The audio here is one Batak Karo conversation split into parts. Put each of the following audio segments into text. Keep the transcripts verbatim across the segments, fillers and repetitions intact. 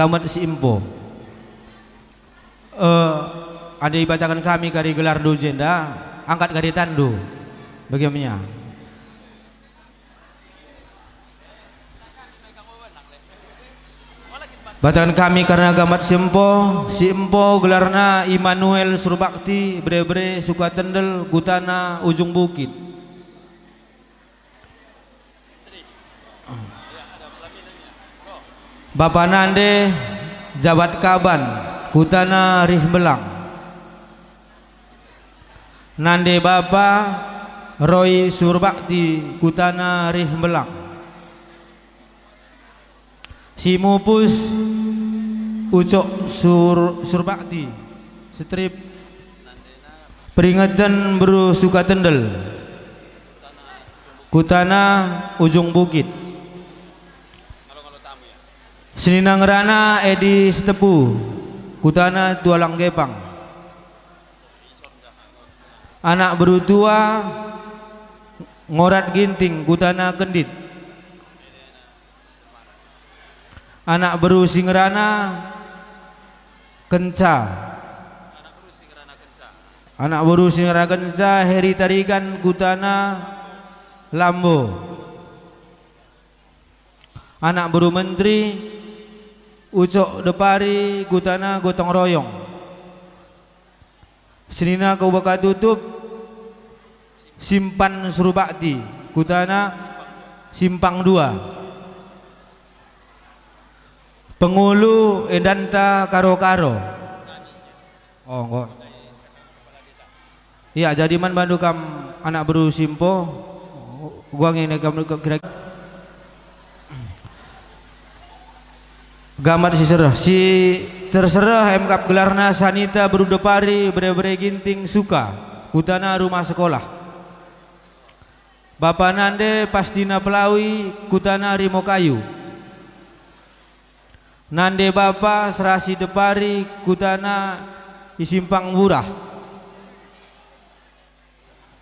Gamat si empo. Eh, adi ibacaken kami kari gelarndu jenda, angkat kari tandu. Bage me ia. Bacaken kami kerna gamat si empo, si empo gelarna Immanuel Surbakti, bere-bere Sukatendel, kutana Ujung Bukit. Bapa nande Jabat Kaban, kutana Rih Mbelang. Nande bapa Roy Surbakti, kutana Rih Mbelang. Si mupus Ucok Sur-, Surbakti, strip peringeten beru Sukatendel, kutana Ujung Bukit. Senina ngerana Edi Sitepu, kutana Tualang Gepang. Anak beru tua Ngorat Ginting, kutana Kendit. Anak beru si ngerana Kenca. Anak beru si ngerana Kenca, Heri Tarigan, kutana Lambo. Anak beru menteri, Ucok Depari, kutana Gotong Royong. Senina Kubakatutup, Simpan Surbakti, kutana Simpang Dua. Pengulu endanta Karo-Karo. Oh, enggo. Ia, jadi man bandu kam anak beru si empo, guangi ne kam kira-, gamat si sereh. Si tersereh emkap gelarna Sanita beru Depari, bere-bere Ginting Suka, kutana Rumah Sekolah. Bapa nande Pastina Pelawi, kutana Rimo Kayu. Nande bapa Serasi Depari, kutana i Simpang Murah.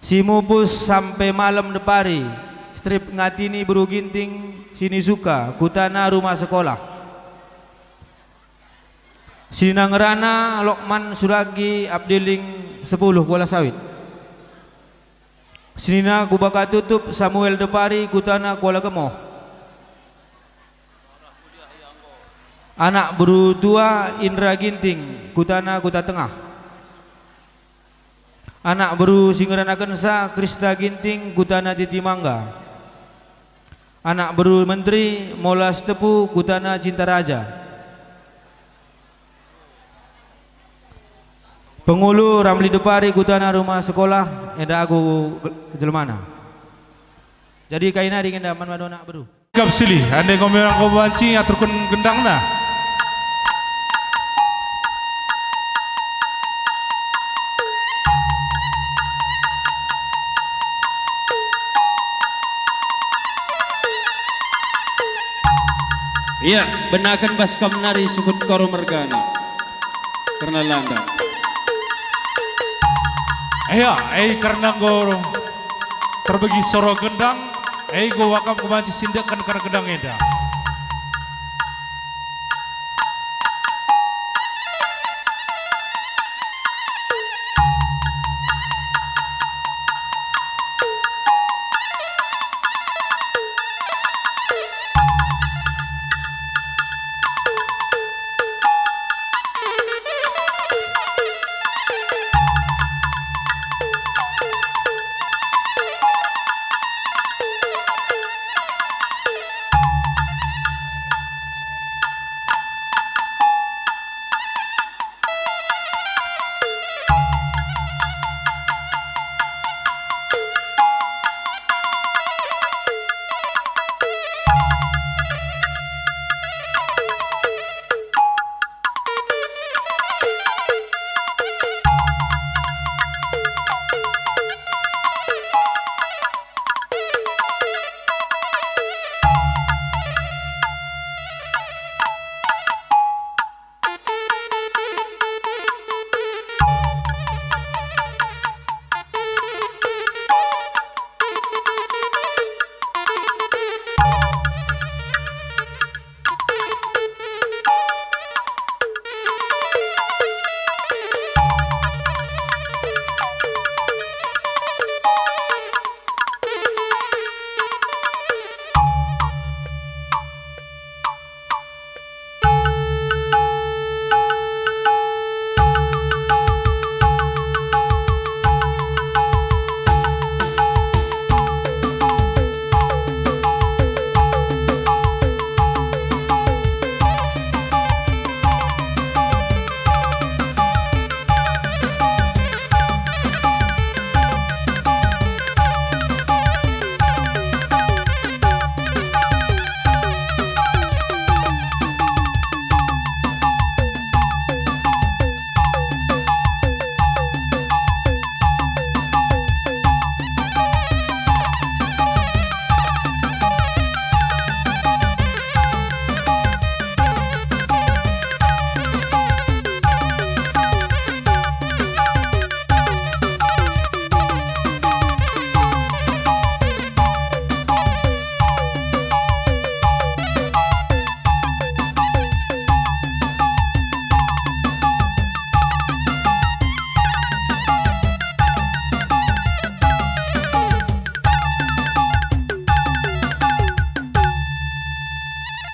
Si mupus sampe malem Depari, strip ngatini beru Ginting Sinisuka, kutana Rumah Sekolah. Senina ngerana Lokman Suragi, Abdiling sepuluh, Kuala Sawit. Senina Kubakatutup, Samuel Depari, kutana Kuala Gemoh. Anak beru tua Indra Ginting, kutana Kuta Tengah. Anak beru si ngeranakensa Krista Ginting, kutana Titi Mangga. Anak beru menteri Mola Sitepu, kutana Cinta Raja. Pengulu Ramli Depari, kutana Rumah Sekolah, enda aku jelmana. Jadi kai nari enda man bandu anak beru. Kap silih, ande enggo merang enggo banci aturken gendangna. Ia, benaken bas kam nari sukut Karo mergana. Kerna landa. Ia, e, kerna enggo terbegi soro gendang, e, enggo akap enggo banci sindeken kerna gendang enda.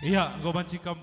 Ia, enggo banci kam